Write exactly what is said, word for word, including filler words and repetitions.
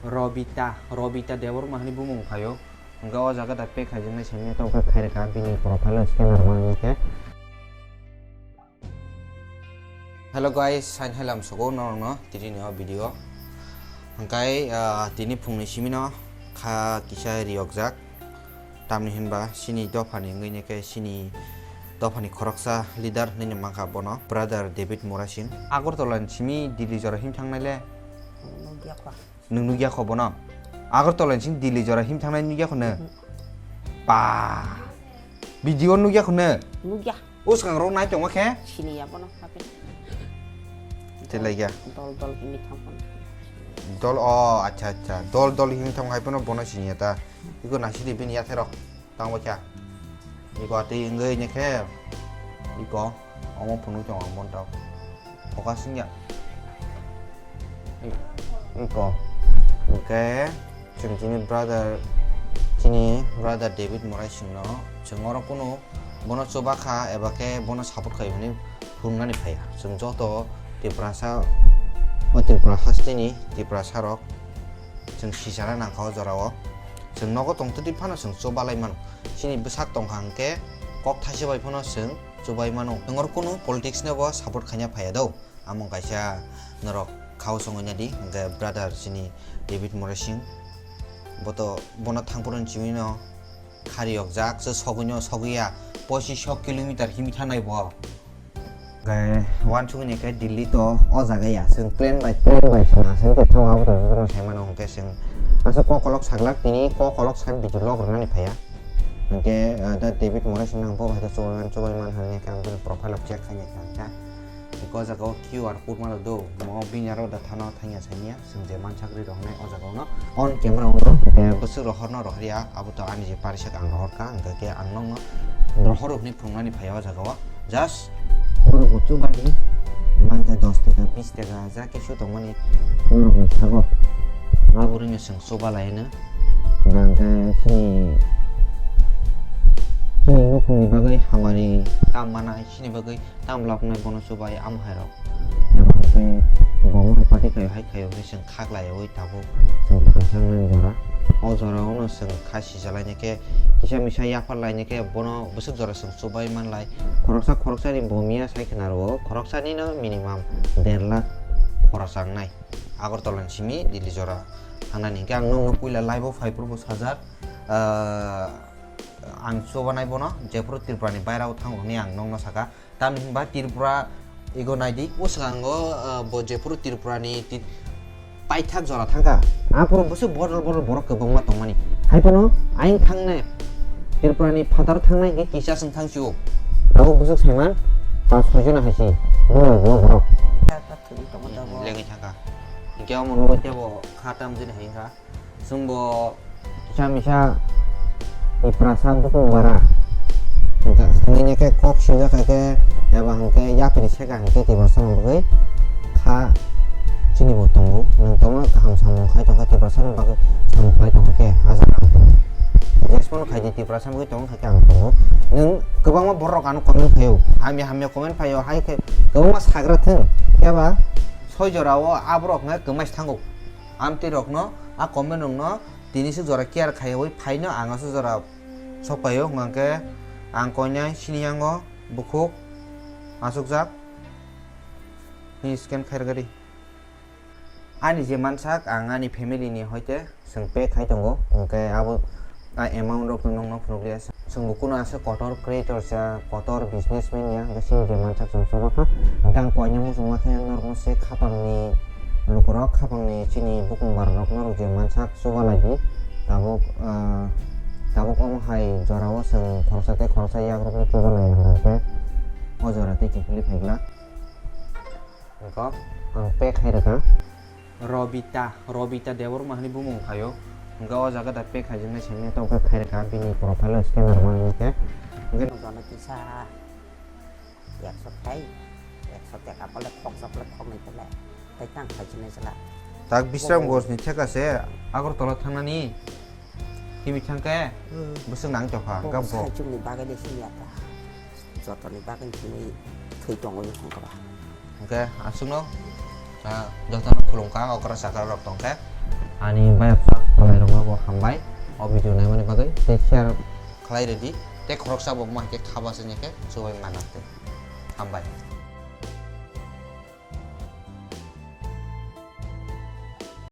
Robita, Robita Debbarma hinwi bumung phaio. Hwnkhe o jaga da pay khaijaknai simi tongkha khairokha bini profile o scanner ma hwnwi khe. Hello guys, sain hailam sugo norokno tini ni o video. Hwnkhe, ah, tini phungni simi no kha kisa riyokjak. Tamni hinba sini dophani wngwi khe sini dophani khoroksa leader hinwi mankha bono, brother David Murasing. Agartala ni simi Delhi jora him thangnai le? Nukya kho. Nwng nukya kho bono? Agartala ni simi Delhi jora him thangnai nukya kho nw? Mhm. Ba. Video nukya kho nw? Nukya. O swkang rok nai tongma khe? Sini ya bono hape. Te lai ya. Dol dol himi thang pon. Dol, o, acha, acha. Dol dol himi thang hai pono bono sini ya ta. Iko nasi di bini ya thero. Tang bacha. Iko ati ingge ini khe. Iko. Omo phunuk tong ang bon tau. Focus ya. I-, iko. Oke. Chwng chini brother, chini brother David Morai chwngno, chwng oro kunu bono chuba kha eba khe bono support khai hwnwi phunuknani phaiya. Chwng joto Tiprasa, o Tripura hasteni Tiprasa rok chwng sisana nangkha o jorao. Chwng nogo tongtwtwi phano chwng chuba lai mano. Chini bwsak tongkha hwnkhe kok thaisa bai phano chwng chubai mano. Chwng oro kunu politics no bo support khaina phaiya do. Among kaisa norok khao songwi nadi, hwnkhe brother chini David Morai Singh, bo to bono thangphuru ni chimino khari yok jak, se sogwino sogwiya, pochish kilometer himi thanai bo. Hwnkhe uansukgwi ni khe Delhi to o jaga ya, chwng train bai, train bai se aswk khe thango, abo to jotono sai mano, hwnkhe chwng aswk kokolok saglak, tini kokolok sak video log rwnani phaiya. Hwnkhe, ah, da David Morai Singh nang bo hai khe chubai man, chubai man hwnwi khe ang bini profile o check khainai khe ang khe. Hwnkhe o jaga o Q R code mano do, mo bini aro da thano thangya sanya, chwng je mansak ri rok nai o jaga o no, on camera o no, hwnkhe bwswk rohor no rohor ya, abo to ani je parisak ang rohor kha, hwnkhe khe ang nokno rohor rok hinwi phunuknani phai o jaga o, just borok bo chubani mankha dos taka, bis taka, ja kisu tongmani borok ni sago, abo rwngya chwng chuba lai no, hwnkhe chini, chini nukhungni bagwi hamari tam manai, chini bagwi tam labnai bono chubai amo hai rok. Eba hwnkhe bo wngkha party khaio hai khaio hwnwi chwng kha glaiwi tabuk chwng thansa wngnani jora. O jora o no chwng kha sijalaini khe kisa misa yaphar laini khe bono bwswk jora chwng chubai manlai. Khoroksa khoroksa ni bo miya sai khna rwo, khoroksa ni no minimum der lakh khoroksa wngnai. Agartala ni simi Delhi jora thangnani hwnkhe ang nokno puila live o phai phuru bo sajak, ah, ang chubanai bono jephuru Tripura ni baira o thango hwnwi ang nokno saka. Tamni hwnba Tripura ego naidi, o swkango, ah, bo jephuru Tripura ni ti-, paithak jora thangkha. Aphuru bwswk bodol bodol borok kwbangma tongmani. Haiphano ayang thangnai, Tripura ni phataro thangnai hwnkhe kisa chwng thang sio. Abo bwswk saiman, pas soi jona hai se. Bwrwi bo borok. Lengwi thangkha. Hwnkhe omo nugwi teibo kha tamjani hai wngkha. Chwngbo kisa misa Tiprasa bukung bara. Hwnkhe, hwnwi khe kok swijak kha khe, eba hwnkhe yapri seka hwnkhe Tiprasa ni bagwi kha chini bo tongo. Nwng tongma kaham samung khai tongkha Tiprasa ni bagwi samung khai tongkha khe, ah jaga ang tongo. Jesphano khai di Tiprasa ni bagwi tongo khai khe ang tongo. Nwng kwbangma borok ano comment phaio, hamya hamya comment phaio, hai khe kwbangma sagra thung. Phiya ba soi jora o aborok wngkha kwmai se thango. Amtwi rokno, a comment rokno tini se jora care khaiwi phaino ang aswk jora sok paio, hwnkhe ang koinai sini yango bukhuk achukjak ni scan khairgadi. Ani je mansak ang ani family ni hoite chwng pay khai tongo, hwnkhe abo a amount rok nokno phunukliya. Chwngbo kuno aswk kotor creator cha, kotor businessman ya, hwnkhe chini je mansak chwng chubakha. Hwnkhe ang koinai muchungma khe norokno se khapangni lukurok, khapangni chini bukung bararok norok je mansak chubalai di. Tabuk, ah, tabuk omo hai jorao chwng khoroksa tei khoroksa yakrokno chubalai hwnkhe o jora tei kiphilwi phaiglak. Eko, ang pay khai rwkha. Robita, Robita Debbarma hinwi bumung phaio. Hwnkhe o jaga da pay khaijaknai simi tongkha khai rwkha bini profile o scanner ma hwnkhe. Hwnkhe jono kisa ekso thai, ekso taka pole khoksa pole khoknwi pole tei tang khaijaknai jwla. Tak Bisramganj ni theka se Agartala thangnani. Kimi thangkhe Hmm. bwswk nang tongkha, Bo hwnkhe bo. Saichungni bagwi de sini ata. Jotoni bagwi sini thwi tongo wngkha ba. Hwnkhe aswkno, ah, jotono khulumkha, okra chakra rok tongkhe. Ani bayapsa khwlairokno bo hambai o video naimani bagwi, tei share khlai rwdi, tei khoroksa bo mohai khe khaba se khe chubai mano tei. Hambai.